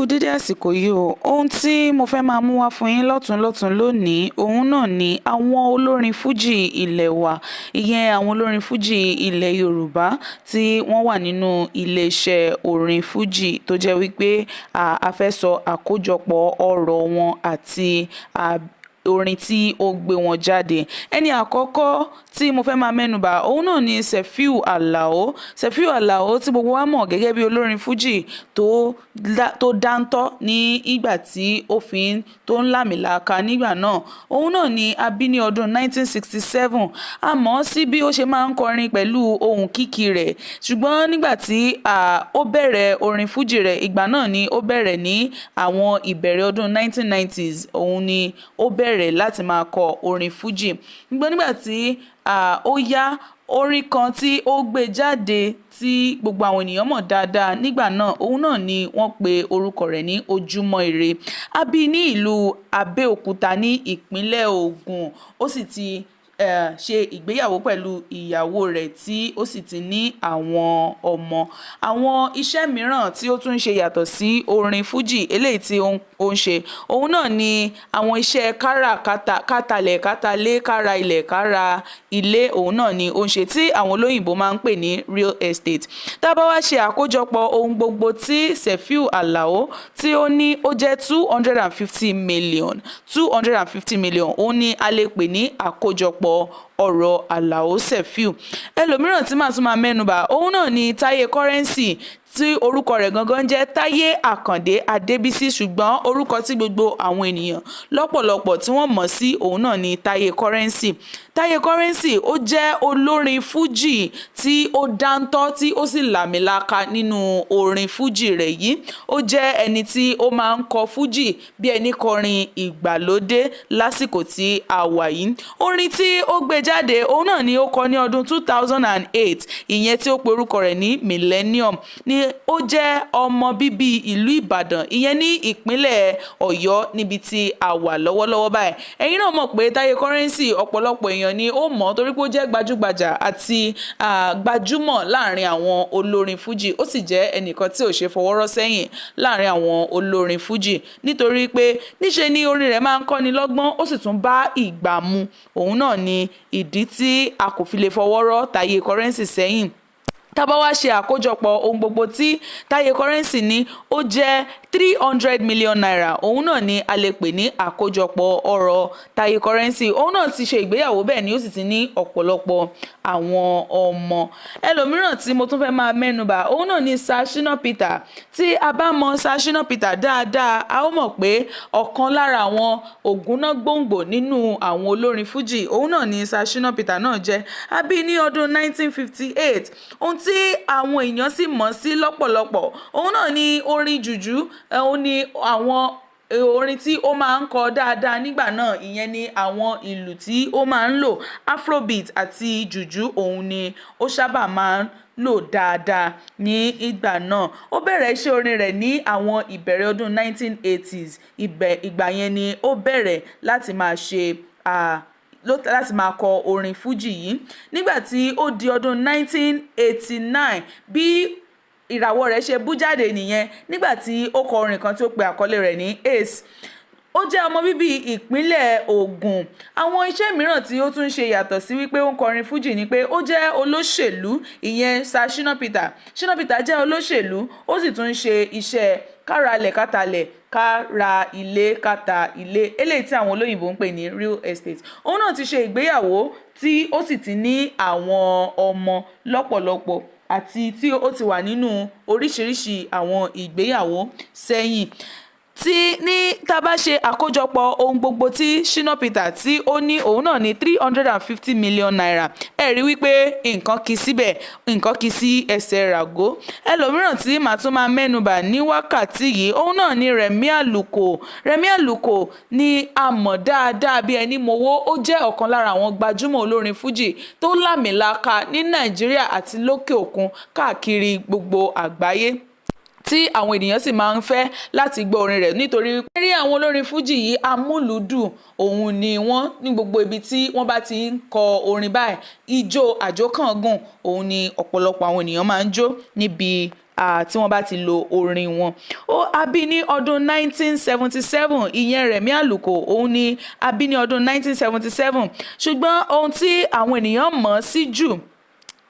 Dédé àsìkò yìí o. Ohun tí mo fẹ́ máa mú wá fún yín lọ́tùn lọ́tùn lónìí, òun náà ni àwọn olórin fújì ilẹ̀ wa, ìyẹn àwọn olórin fújì ilẹ̀ Yorùbá tí wọ́n wà nínú iléeṣẹ́ orin fújì tó jẹ́ wípé a fẹ́ sọ àkójọpọ̀ ọ̀rọ̀ wọn àti orin tí ó gbé wọn jáde. Ẹni àkọ́kọ́ tí mo fẹ́ máa mẹ́nubà, òun náà ni Sefiu Alao. Sefiu Alao tí gbogbo wa mọ̀ gẹ́gẹ́ bí olórin fújì tó dáńtọ́ ní ìgbà tí ó fi ń tó ń làmìlaka nígbà náà. Òun náà ni a bí ní ọdún 1967. A mọ̀ ọ́ sí bí ó ṣe máa ń kọrin pẹ̀lú ohùn kíkí rẹ̀. Ṣùgbọ́n nígbà tí ó bẹ̀rẹ̀ orin fújì rẹ̀, ìgbà náà ni ó bẹ̀rẹ̀ ní àwọn ìbẹ̀rẹ̀ ọdún 1990s. Òun ni ó bẹ̀rẹ̀ láti máa kọ orin fújì. Ṣùgbọ́n nígbà tí ó yá, orin kan tí ó gbé jáde tí gbogbo àwọn ènìyàn mọ̀ dáadáa nígbà náà, òun náà ni wọ́n pe orúkọ rẹ̀ ní Ojúmọ́ Ire. A bí ní ìlú Abẹ́òkúta ní ìpínlẹ̀ Ògùn. Ó sì ti ṣe ìgbéyàwó pẹ̀lú ìyàwó rẹ̀ tí ó sì ti ní àwọn ọmọ. Àwọn iṣẹ́ mìíràn tí ó tún ń ṣe yàtọ̀ sí orin fújì eléyìí tí ó ń ṣe, òun náà ni àwọn iṣẹ́ káràkátà, kátalẹ̀, kátalé, kára ilẹ̀, kára ilé, òun náà ni ó ń ṣe tí àwọn olóyìnbo máa ń pè ní real estate. Tá bá wá ṣe àkójọpọ̀ ohun gbogbo tí Sefiu Alao tí ó ní, ó jẹ́ 250 million. 250 million, òun ni a lè pè ní àkójọpọ̀ ọ̀rọ̀ Alao Sefiu. Ẹlòmíràn tí màá tún máa mẹ́nubà, òun náà ni Taye Currency, tí orúkọ rẹ̀ gangan jẹ́ Táyé Àkàndé Adébísí, ṣùgbọ́n orúkọ tí gbogbo àwọn ènìyàn lọ́pọ̀lọpọ̀ tí wọ́n mọ̀ sí, òun náà ni Taye Currency. Taye Currency, ó jẹ́ olórin fújì tí ó dáńtọ́ tí ó sì làmìlaka nínú orin fújì rẹ̀ yìí. Ó jẹ́ ẹni tí ó máa ń kọ fújì bí ẹni kọrin ìgbàlódé lásìkò tí a wà yìí. Orin tí ó gbé jáde, òun náà ni ó kọ ní ọdún 2008, ìyẹn tí ó pe orúkọ rẹ̀ ní Millennium. Ni ó jẹ́ ọmọ bíbí ìlú Ìbàdàn, ìyẹn ní ìpínlẹ̀ Ọ̀yọ́ níbi tí a wà lọ́wọ́lọ́wọ́ báyìí. Ẹ̀yin náà mọ̀ pé Taye Currency, ọ̀pọ̀lọpọ̀ èèyàn ni ó mọ̀ torí pé ó jẹ́ gbajúgbajà àti gbajúmọ̀ láàrin àwọn olórin fújì. Ó sì jẹ́ ẹnìkan tí ò ṣe fọwọ́rọ́ sẹ́yìn láàrin àwọn olórin fújì, nítorí pé níṣe ni orin rẹ̀ máa ń kọ́ni lọ́gbọ́n, ó sì tún bá ìgbà mu. Òun náà ni ìdí tí a kò fi lè fọwọ́rọ́ Taye Currency sẹ́yìn. Tá bá wá ṣe àkójọpọ̀ ohun gbogbo tí Taye Currency ní, ó jẹ́ ₦300 million. Òun náà ni a lè pè ní àkójọpọ̀ ọ̀rọ̀ Taye Currency. Òun náà ti ṣe ìgbéyàwó, bẹ́ẹ̀ ni ó sì ti ní ọ̀pọ̀lọpọ̀ àwọn ọmọ. Ẹlòmíràn tí mo tún fẹ́ máa mẹ́nubà, òun náà ni Sir Shina Peter. Tí a bá mọ Sir Shina Peter dáadáa, a ó mọ̀ pé ọ̀kan lára àwọn ògúnná gbòǹgbò nínú àwọn olórin fújì, òun náà ni Sir Shina Peter náà jẹ́. A bí ní ọdún 1958. Ohun tí àwọn èèyàn sì mọ̀ sí lọ́pọ̀lọpọ̀, òun náà ni orin jùjú. Òun ni àwọn orin tí ó máa ń kọ dáadáa nígbà náà, ìyẹn ni àwọn ìlù tí ó máa ń lò, afrobeat àti jùjú, òun ni ó sábà máa ń lò dáadáa ní ìgbà náà. Ó bẹ̀rẹ̀ iṣẹ́ orin rẹ̀ ní àwọn ìbẹ̀rẹ̀ ọdún 1980s. Ìgbà yẹn ni ó bẹ̀rẹ̀ láti máa kọ orin fújì yìí. Nígbà tí ó di ọdún 1989, bí ìràwọ̀ rẹ̀ ṣe bú jáde nìyẹn, nígbà tí ó kọ orin kan tí ó pe àkọlé rẹ̀ ní Ace. Ó jẹ́ ọmọ bíbí ìpínlẹ̀ Ògùn. Àwọn iṣẹ́ mìíràn tí ó tún ṣe yàtọ̀ sí wípé ó ń kọrin fújì ni pé ó jẹ́ olóṣèlú, ìyẹn Sir Shina Peter. Shina Peter jẹ́ olóṣèlú, ó sì tún ń ṣe iṣẹ́ káralẹ̀ kátalẹ̀, ká ra ilé, káta ilé, eléyìí tí àwọn olóyìnbo ń pè ní real estate. Òun náà ti ṣe ìgbéyàwó tí ó sì ti ní àwọn ọmọ lọ́pọ̀lọpọ̀ àti tí ó ti wà nínú oríṣiríṣi àwọn ìgbéyàwó sẹ́yìn. Tí ní tá bá ṣe àkójọpọ̀ ohun gbogbo tí Shina Peter tí ó ní, òun náà ní ₦350 million. Ẹ rí wípé nǹkan kì í síbẹ̀, nǹkan kì í sí ẹsẹ̀ ràgó. Ẹlòmíràn tí màá tún máa mẹ́nubà ní wákàtí yìí, òun náà ni Rẹ̀mí Àlùkò. Rẹ̀mí Àlùkò ni a mọ̀ dáadáa bí ẹni mowó. Ó jẹ́ ọ̀kan lára àwọn gbajúmọ̀ olórin fújì tó lámìlaka ní Nàìjíríà àti lókè òkun, káàkiri gbogbo àgbáyé, tí àwọn ènìyàn sì máa ń fẹ́ láti gbọ́ orin rẹ̀, nítorí wípé rí àwọn olórin fújì yìí, amúlùúdùn òun ni wọ́n. Ní gbogbo ibi tí wọ́n bá ti ń kọ orin báyìí, ijó àjókàngùn òun ni ọ̀pọ̀lọpọ̀ àwọn ènìyàn máa ń jó níbi. tí wọ́n bá ti lo orin wọn. Ó a bí ní ọdún 1977. Ìyẹn Rẹ̀mí Àlùkò, òun ni a bí ní ọdún 1977. Ṣùgbọ́n ohun tí àwọn ènìyàn mọ̀ sí jù,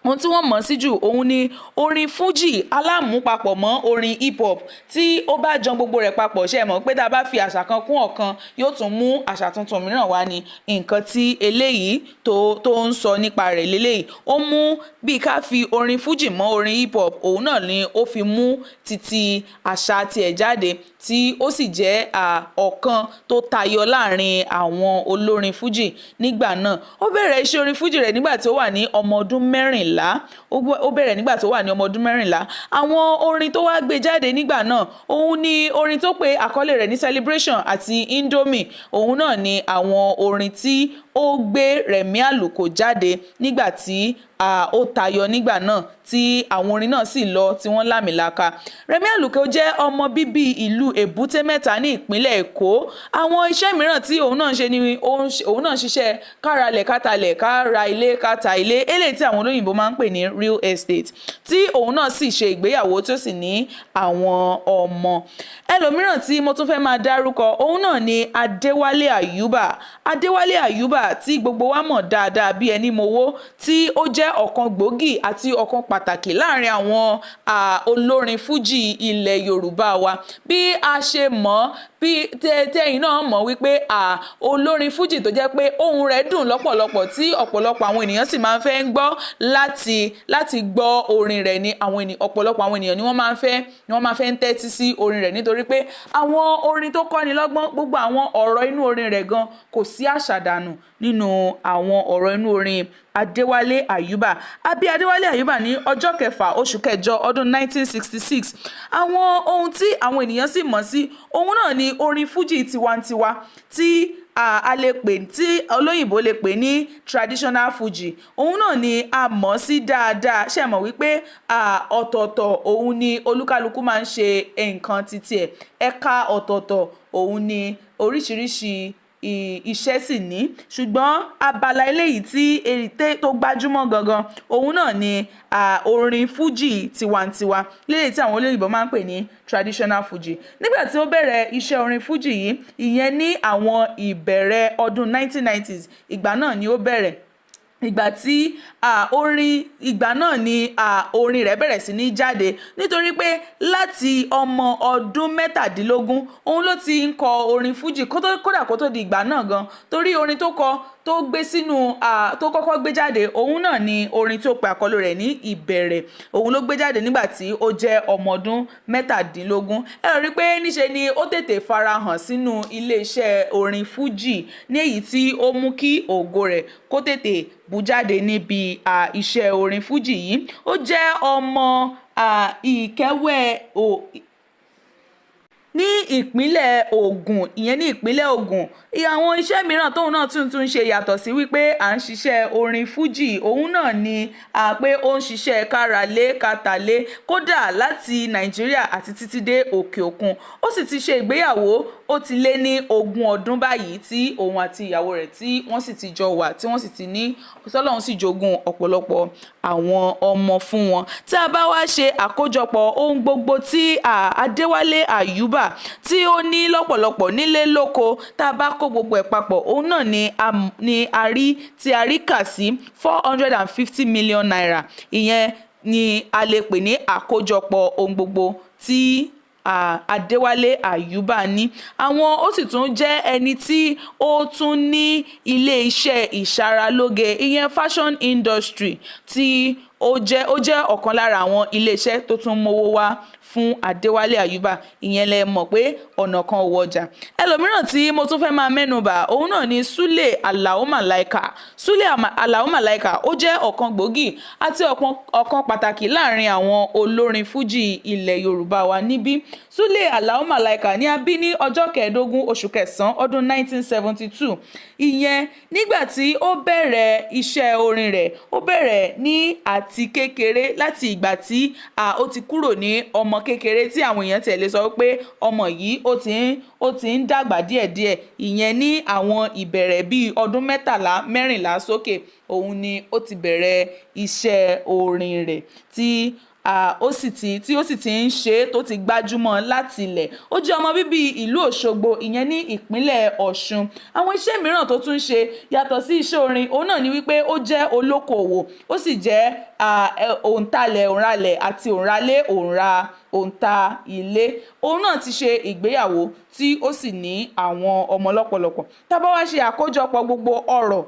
ohun tí wọ́n mọ̀ sí jù, òun ni orin fújì alámúpapọ̀ mọ́ orin hip hop tí ó bá jan gbogbo rẹ̀ papọ̀. Ṣe mọ̀ pé tá a bá fi àṣà kan kún ọ̀kan, yóò tún mú àṣà tuntun mìíràn wá ní. Nǹkan tí eléyìí tó ń sọ nípa rẹ̀ léléyìí, ó mú bí ká fi orin fújì mọ́ orin hip hop, òun náà ni ó fi mú títí àṣà tiẹ̀ jáde, tí ó sì jẹ́ ọ̀kan tó tayọ láàrin àwọn olórin fújì nígbà náà. Ó bẹ̀rẹ̀ iṣẹ́ orin fújì rẹ̀ nígbà tí ó wà ní ọmọ ọdún 14. Ó bẹ̀rẹ̀ nígbà tó wà ní ọmọ ọdún 14. Àwọn orin tó wá gbé jáde nígbà náà, òun ni orin tó pe àkọlé rẹ̀ ní Celebration àti Indomie. Òun náà ni àwọn orin tí ó gbé Rẹ̀mí Àlùkò jáde nígbà tí ó tayọ nígbà náà, tí àwọn orin náà sì lọ, tí wọ́n lámìlaka. Rẹ̀mí Àlùkò jẹ́ ọmọ bíbí ìlú Èbúté Mẹ́ta ní ìpínlẹ̀ Èkó. Àwọn iṣẹ́ mìíràn tí òun náà ń ṣe ni òun náà ń ṣiṣẹ́ káralẹ̀ kátalẹ̀, kára ilé káta ilé, eléyìí tí àwọn olóyìnbó máa ń pè ní real estate, tí òun náà sì ṣe ìgbéyàwó, tí ó sì ní àwọn ọmọ. Ẹlòmíràn tí mo tún fẹ́ máa dárúkọ, òun náà ni Adéwálé Àyùbá. Adéwálé Àyùbá tí gbogbo wa mọ̀ dáadáa bí ẹni mowó, tí ó jẹ́ ọ̀kan gbòógì àti ọ̀kan pàtàkì láàrin àwọn olórin fújì ilẹ̀ Yorùbá wa. Bí a ṣe mọ̀, bí tẹ́yìn náà mọ̀ wípé olórin fújì tó jẹ́ pé ohùn rẹ̀ dùn lọ́pọ̀lọpọ̀, tí ọ̀pọ̀lọpọ̀ àwọn ènìyàn sì máa ń fẹ́ ń gbọ́ láti gbọ́ orin rẹ̀ ni àwọn ènìyàn, ọ̀pọ̀lọpọ̀ àwọn ènìyàn ni wọ́n máa fẹ́ ń tẹ́tí sí orin rẹ̀, nítorí pé àwọn orin tó kọ́ni lọ́gbọ́n, gbogbo àwọn ọ̀rọ̀ inú orin rẹ̀ gan, kò sí àṣàdànù nínú àwọn ọ̀rọ̀ inú orin Adéwálé Àyùbá. A bí Adéwálé Àyùbá ní ọjọ́ 6 oṣù kẹjọ ọdún 1966. Àwọn ohun tí àwọn ènìyàn sì mọ̀ sí, òun náà ni orin fújì tiwantiwa tí a lè pè, tí olóyìnbó lè pè ní traditional fuji. Òun náà ni a mọ̀ sí dáadáa. Ṣe mọ̀ wípé ọ̀tọ̀ọ̀tọ̀ òun ni olúkálukú máa ń ṣe nǹkan títí ẹ̀, ẹ̀ka ọ̀tọ̀ọ̀tọ̀ òun ni oríṣiríṣi iṣẹ́ sì ní. Ṣùgbọ́n abala eléyìí tí èrìtẹ́ tó gbajúmọ̀ gangan, òun náà ni orin fújì tiwantiwa léyìí tí àwọn olóyìnbó máa ń pè ní traditional fuji. Nígbà tí ó bẹ̀rẹ̀ iṣẹ́ orin fújì yìí, ìyẹn ní àwọn ìbẹ̀rẹ̀ ọdún 1990s, ìgbà náà ni ó bẹ̀rẹ̀. Ìgbà tí orin ìgbà náà ni orin rẹ̀ bẹ̀rẹ̀ sí ní jáde, nítorí pé láti ọmọ ọdún 17 òun ló ti ń kọ orin fújì. Kódà kó tó di ìgbà náà gan, torí orin tó kọ, tó gbé sínú, tó kọ́kọ́ gbé jáde, òun náà ni orin tó pe àkọlé rẹ̀ ní Ìbẹ̀rẹ̀. Òun ló gbé jáde nígbà tí ó jẹ́ ọmọ ọdún 17. Ẹ rí i pé níṣe ni ó tètè farahàn sínú iléeṣẹ́ orin fújì, ní èyí tí ó mú kí ògo rẹ̀ kó tètè bú jáde níbi iṣẹ́ orin fújì yìí. Ó jẹ́ ọmọ Ìkẹwẹ́ ní ìpínlẹ̀ Ògùn, ìyẹn ní ìpínlẹ̀ Ògùn. Àwọn iṣẹ́ mìíràn tóun náà tún tún ṣe yàtọ̀ sí wípé à ń ṣiṣẹ́ orin fújì, òun náà ni pé ó ń ṣiṣẹ́ káralé kátàlé, kódà láti Nàìjíríà àti títí dé òkè òkun. Ó sì ti ṣe ìgbéyàwó, ó ti lé ní 20 ọdún báyìí tí òun àti ìyàwó rẹ̀ tí wọ́n sì ti jọ wà, tí wọ́n sì ti ní, tọ́lọ́run sì jogún ọ̀pọ̀lọpọ̀ àwọn ọmọ fún wọn. Tí a bá wá ṣe àkójọpọ̀ ohun gbogbo tí Adéwálé Àyùbá tí ó ní lọ́pọ̀lọpọ̀ nílé lóko, tá a bá kó gbogbo ẹ̀ papọ̀, òun náà ni a rí tí a rí kà sí ₦450 million. Ìyẹn ni a lè pè ní àkójọpọ̀ ohun gbogbo tí Adéwálé Àyùbá ní. Àwọn ó sì tún jẹ́ ẹni tí ó tún ní ilé-iṣẹ́ ìṣaralóge, ìyẹn fashion industry, tí ó jẹ́ ọ̀kan lára àwọn ilé-iṣẹ́ tó tún mówó wá fún Adéwálé Àyùbá. Ìyẹn lẹ mọ̀ pé ọ̀nà kan ò wọjà. Ẹlòmíràn tí mo tún fẹ́ máa mẹ́nu bà, òun náà ni Sule Alao Malaika. Sule Alao Malaika, ó jẹ́ ọ̀kan gbòógì àti ọ̀kan pàtàkì láàrin àwọn olórin fújì ilẹ̀ Yorùbá wa níbí. Sule Alao Malaika ní a bí ní ọjọ́ 15 oṣù kẹsàn-án ọdún 1972. Ìyẹn nígbà tí ó bẹ̀rẹ̀ iṣẹ́ orin rẹ̀, ó bẹ̀rẹ̀ ní àti kékeré, láti ìgbà tí ó ti kúrò ní ọmọ kékeré, tí àwọn èèyàn tiẹ̀ lè sọ pé ọmọ yìí ó ti ń dàgbà díẹ̀díẹ̀. Ìyẹn ní àwọn ìbẹ̀rẹ̀ bíi ọdún 13, 14 sókè, òun ni ó ti bẹ̀rẹ̀ iṣẹ́ orin rẹ̀ tí ó sì ti tí ó sì ti ń ṣe é, tó ti gbajúmọ̀ láti ilẹ̀. Ó jẹ́ ọmọ bíbí ìlú Òṣogbo, ìyẹn ní ìpínlẹ̀ Ọ̀ṣun. Àwọn iṣẹ́ mìíràn tó tún ń ṣe yàtọ̀ sí iṣẹ́ orin, òun náà ni wípé ó jẹ́ olókoòwò, ó sì jẹ́ òǹtalẹ̀, òǹralẹ̀ àti òǹralé, òǹra òǹta ilé. Òun náà ti ṣe ìgbéyàwó tí ó sì ní àwọn ọmọ lọ́pọ̀lọpọ̀. Tá bá wá ṣe àkójọpọ̀ gbogbo ọ̀rọ̀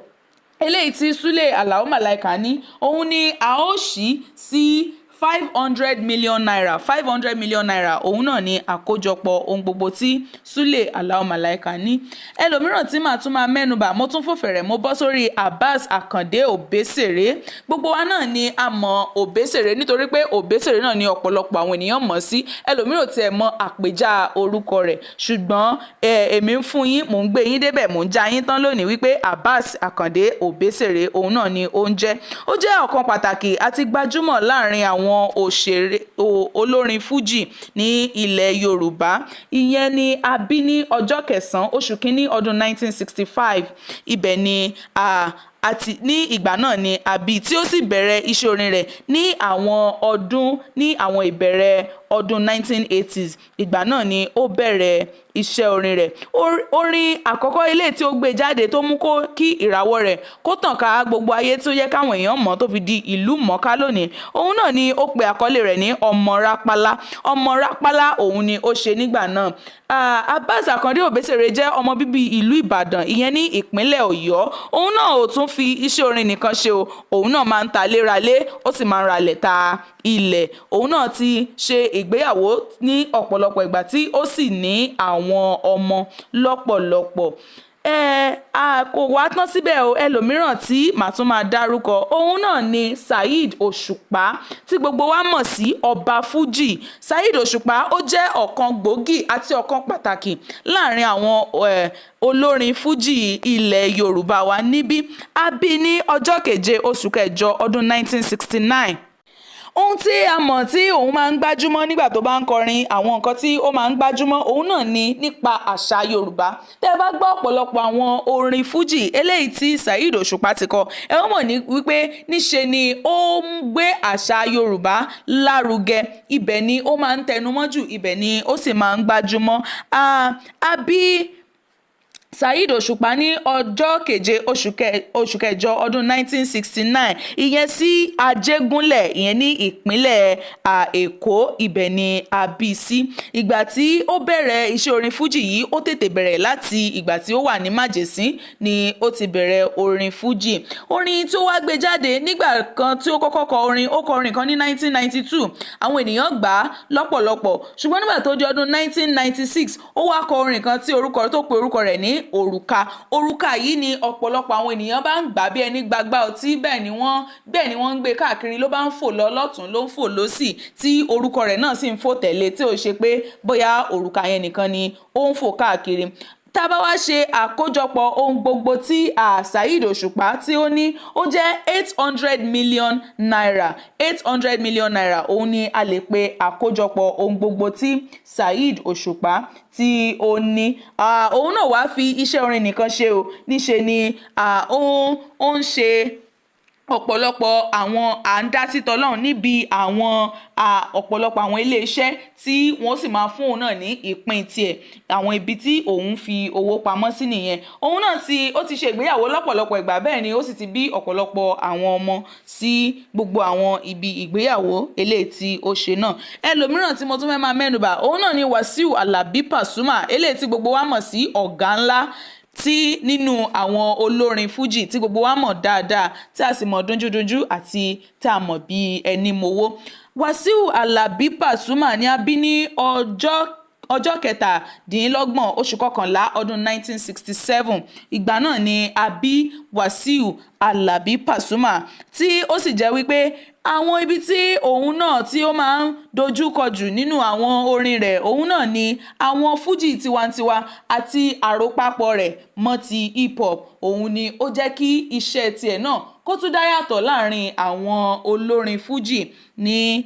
eléyìí tí Sule Alao Malaika ní, òun ni a ó ṣí sí ₦500 million. ₦500 million, òun náà ni àkójọpọ̀ ohun gbogbo tí Sule Alao Malaika ní. Ẹlòmíràn tí màá tún máa mẹ́nubà, mo tún fò fẹ̀rẹ̀, mo bọ́ sórí Abbas Akande Obesere. Gbogbo wa náà ni a mọ̀ Obesere, nítorí pé Obesere náà ni ọ̀pọ̀lọpọ̀ àwọn ènìyàn mọ̀ sí. Ẹlòmíràn tiẹ̀ mọ àpèjá orúkọ rẹ̀, ṣùgbọ́n èmi ń fún yín, mò ń gbé yín débẹ̀, mò ń já yín tán lónìí wípé Abbas Akande Obesere, òun náà ni ó ń jẹ́. Ó jẹ́ ọ̀kan pàtàkì àti gbajúmọ̀ láàrin àwọn òṣèré olórin fújì ní ilẹ̀ Yorùbá. Ìyẹn ni a bí ní ọjọ́ kẹsàn-án, oṣù kínní, ọdún 1965. Ibẹ̀ ni àti ní ìgbà náà ni a bí, tí ó sì bẹ̀rẹ̀ iṣẹ́ orin rẹ̀ ní àwọn ọdún ní àwọn ìbẹ̀rẹ̀ ọdún 1980s. Ìgbà náà ni ó bẹ̀rẹ̀ iṣẹ́ orin rẹ̀. Orin àkọ́kọ́ ilé tí ó gbé jáde tó mú kó kí ìràwọ̀ rẹ̀ kó tàn ká gbogbo ayé, tó yẹ káwọn èèyàn mọ̀, tó fi di ìlú mọ̀ọ́ká lónìí, òun náà ni ó pe àkọlé rẹ̀ ní Ọmọ Rápálá. Ọmọ Rápálá, òun ni ó ṣe nígbà náà. Abbas Akande Obesere jẹ́ ọmọ bíbí ìlú Ìbàdàn, ìyẹn ní ìpínlẹ̀ Ọ̀yọ́. Òun náà ò tún fi iṣẹ́ orin nìkan ṣe o. Òun náà máa ń ta léraléra, ó sì máa ń ralẹ̀, ta ilẹ̀. Òun náà ti ṣe ìgbéyàwó ní ọ̀pọ̀lọpọ̀ ìgbà, tí ó sì ní àwọn ọmọ lọ́pọ̀lọpọ̀. Ẹ a kò wá tán síbẹ̀ o. Ẹlòmíràn tí màá tún máa dárúkọ, òun náà ni Saheed Òṣùpá, tí gbogbo wa mọ̀ sí Ọba Fuji. Saheed Òṣùpá, ó jẹ́ ọ̀kan gbòógì àti ọ̀kan pàtàkì láàrin àwọn olórin Fuji ilẹ̀ Yorùbá wa níbí. A bí ní ọjọ́ keje, oṣù kẹjọ, ọdún 1969. Ohun tí a mọ̀ tí òun máa ń gbájúmọ́ nígbà tó bá ń kọrin, àwọn nǹkan tí ó máa ń gbájúmọ́, òun náà ni nípa àṣà Yorùbá. Tẹ́ ẹ bá gbọ́ ọ̀pọ̀lọpọ̀ àwọn orin Fuji eléyìí tí Saheed Òṣùpá ti kọ, ẹ ó mọ̀ ní wípé níṣe ni ó ń gbé àṣà Yorùbá lárugẹ. Ibẹ̀ ni ó máa ń tẹnumọ́ jù, ibẹ̀ ni ó sì máa ń gbájúmọ́. A bí Saheed Òṣùpá ní ọjọ́ keje, oṣù kẹjọ, ọdún 1969, ìyẹn sí Ajégúnlẹ̀, ìyẹn ní ìpínlẹ̀ Èkó. Ibẹ̀ ni a bí sí. Ìgbà tí ó bẹ̀rẹ̀ iṣẹ́ orin Fuji yìí, ó tètè bẹ̀rẹ̀. Láti ìgbà tí ó wà ní màjèsín ni ó ti bẹ̀rẹ̀ orin Fuji. Orin tí ó wá gbé jáde nígbà kan tí ó kọ́kọ́ kọ orin, ó kọ orin kan ní 1992. Àwọn ènìyàn gbà á lọ́pọ̀lọpọ̀, ṣùgbọ́n nígbà tó di ọdún 1996, ó wá kọ orin kan tí orúkọ tó pe orúkọ rẹ̀ ní Òrùka. Òrùka yìí ni ọ̀pọ̀lọpọ̀ àwọn ènìyàn bá ń gbà bí ẹni gbagbá ọtí. Bẹ́ẹ̀ ni wọ́n ń gbé káàkiri, ló bá ń fò lọ lọ́tún, ló ń fò lọ́sì, tí orúkọ rẹ̀ náà sì ń fò tẹ̀lé, tí ò ṣe pé bóyá òrùka yẹn nìkan ni ó ń fò káàkiri. Tá a bá wá ṣe àkójọpọ̀ ohun gbogbo tí Saheed Òṣùpá tí ó ní, ó jẹ́ ₦800 million. ₦800 million, òun ni a lè pe àkójọpọ̀ ohun gbogbo tí Saheed Òṣùpá tí ó ní. Òun náà wá fi iṣẹ́ orin nìkan ṣe o. Níṣe ni ó ń ṣe ọ̀pọ̀lọpọ̀ àwọn à ń dá sí tọlọ́run níbi àwọn ọ̀pọ̀lọpọ̀ àwọn iléeṣẹ́ tí wọ́n sì máa fún òun náà ní ìpín tiẹ̀. Àwọn ibi tí òun fi owó pamọ́ sí nìyẹn. Òun náà ó ti ṣe ìgbéyàwó lọ́pọ̀lọpọ̀ ìgbà, bẹ́ẹ̀ ni ó sì ti bí ọ̀pọ̀lọpọ̀ àwọn ọmọ sí gbogbo àwọn ibi ìgbéyàwó eléyìí tí ó ṣe náà. Ẹlòmíràn tí mo tún fẹ́ máa mẹ́nubà, òun náà ni Wasiu Alabi Pasuma, eléyìí tí gbogbo wa mọ̀ sí ọ̀gá ńlá tí nínú àwọn olórin Fuji, tí gbogbo wa mọ̀ dáadáa, tí a sì mọ̀ dunjúdunjú àti tá a mọ̀ bí ẹni mowó. Wasiu Alabi Pasuma ni a bí ní ọjọ́ 27, oṣù kọkànlá, ọdún 1967. Ìgbà náà ni a bí Wasiu Alabi Pasuma, tí ó sì jẹ́ wípé àwọn ibi tí òun náà tí ó máa ń dojúkọ jù nínú àwọn orin rẹ̀, òun náà ni àwọn Fuji tiwantiwa àti àròpapọ̀ rẹ̀ mọ́ ti hip hop. Òun ni ó jẹ́ kí iṣẹ́ tiẹ̀ náà kó tún dá yàtọ̀ láàrin àwọn olórin Fuji ní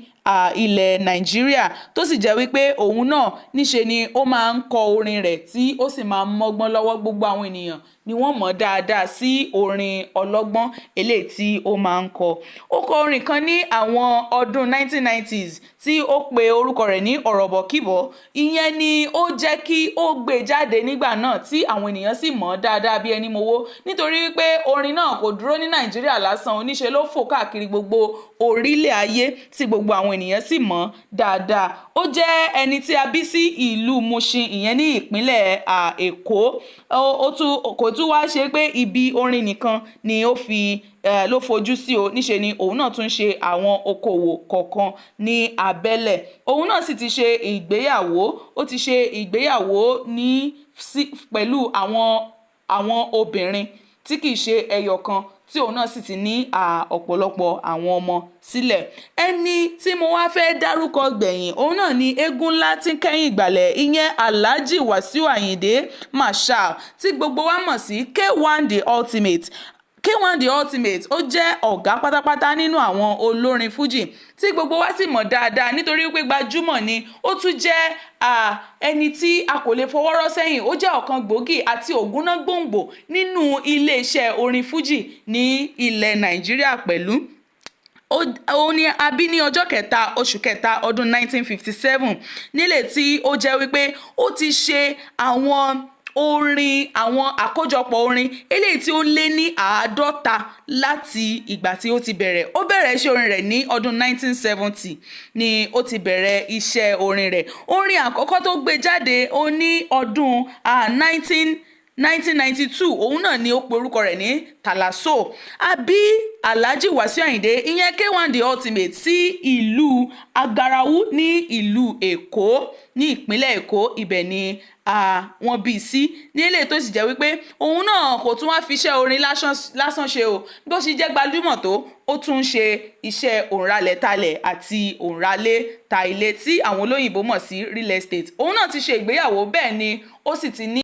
ilẹ̀ Nàìjíríà, tó sì jẹ́ wípé òun náà níṣe ni ó máa ń kọ orin rẹ̀, tí ó sì máa ń mọ́gbọ́n lọ́wọ́. Gbogbo àwọn ènìyàn ni wọ́n mọ̀ dáadáa sí orin ọlọ́gbọ́n eléyìí tí ó máa ń kọ. Ó kọ orin kan ní àwọn ọdún 1990s tí ó pe orúkọ rẹ̀ ní Ọ̀rọ̀bọ̀kíbọ̀. Ìyẹn ni ó jẹ́ kí ó gbé jáde nígbà náà tí àwọn ènìyàn sì mọ̀ dáadáa bí ẹni mowó, nítorí pé orin náà kò dúró ní Nàìjíríà lásán, oníṣe ló fò káàkiri gbogbo orílẹ̀ ayé tí gbogbo àwọn ènìyàn sì mọ̀ dáadáa. Ó jẹ́ ẹni tí a bí sí ìlú Mushin, ìyẹn ní ìpínlẹ̀ Èkó. Ó tún kò tún wá ṣe pé ibi orin nìkan ni ó fi ló fojú sí o, níṣe ni òun náà tún ṣe àwọn okòwò kọ̀ọ̀kan ní abẹ́lẹ̀. Òun náà sì ti ṣe ìgbéyàwó, ó ti ṣe ìgbéyàwó ní sí pẹ̀lú àwọn obìnrin tí kìí ṣe ẹyọ kan, tí òun náà sì ti ní ọ̀pọ̀lọpọ̀ àwọn ọmọ sílẹ̀. Ẹni tí mo wá fẹ́ dárúkọ gbẹ̀yìn, òun náà ni eégún ńlá tí ń kẹ́yìn ìgbàlẹ̀, ìyẹn Alhaji Wasiu Ayinde Marshal tí gbogbo wa mọ̀ sí K1 The Ultimate. K1 The Ultimate, ó jẹ́ ọ̀gá pátápátá nínú àwọn olórin Fuji tí gbogbo wa sì mọ̀ dáadáa, nítorí pé gbajúmọ̀ ni. Ó tún jẹ́ ẹni tí a kò lè fọwọ́ rọ́ sẹ́yìn. Ó jẹ́ ọ̀kan gbòógì àti ògúnná gbòǹgbò nínú iléeṣẹ́ orin Fuji ní ilẹ̀ Nàìjíríà pẹ̀lú. Òun ni a bí ní ọjọ́ 3 oṣù kẹta ọdún 1957, nílé tí ó jẹ́ wípé ó ti ṣe àwọn orin, àwọn àkójọpọ̀ orin eléyìí tí ó lé ní 50 láti ìgbà tí ó ti bẹ̀rẹ̀. Ó bẹ̀rẹ̀ iṣẹ́ orin rẹ̀ ní ọdún 1970 ni ó ti bẹ̀rẹ̀ iṣẹ́ orin rẹ̀. Orin àkọ́kọ́ tó gbé jáde ó ní ọdún 1992, òun náà ni ó pe orúkọ rẹ̀ ní Talaso. A bí Alhaji Wasiu Ayinde, ìyẹn K1 The Ultimate, sí ìlú Agarawu ní ìlú Èkó, ní ìpínlẹ̀ Èkó. Ibẹ̀ ni wọ́n bí sí, ní eléyìí tó sì jẹ́ wípé òun náà kò tún wá fi iṣẹ́ orin lásán ṣe o. Bó ṣe jẹ́ gbajúmọ̀ tó, ó tún ń ṣe iṣẹ́ òǹralẹ̀talẹ̀ àti òǹralé ta ilé tí àwọn olóyìnbó mọ̀ sí real estate. Òun náà ti ṣe ìgbéyàwó, bẹ́ẹ̀ ni ó sì ti ní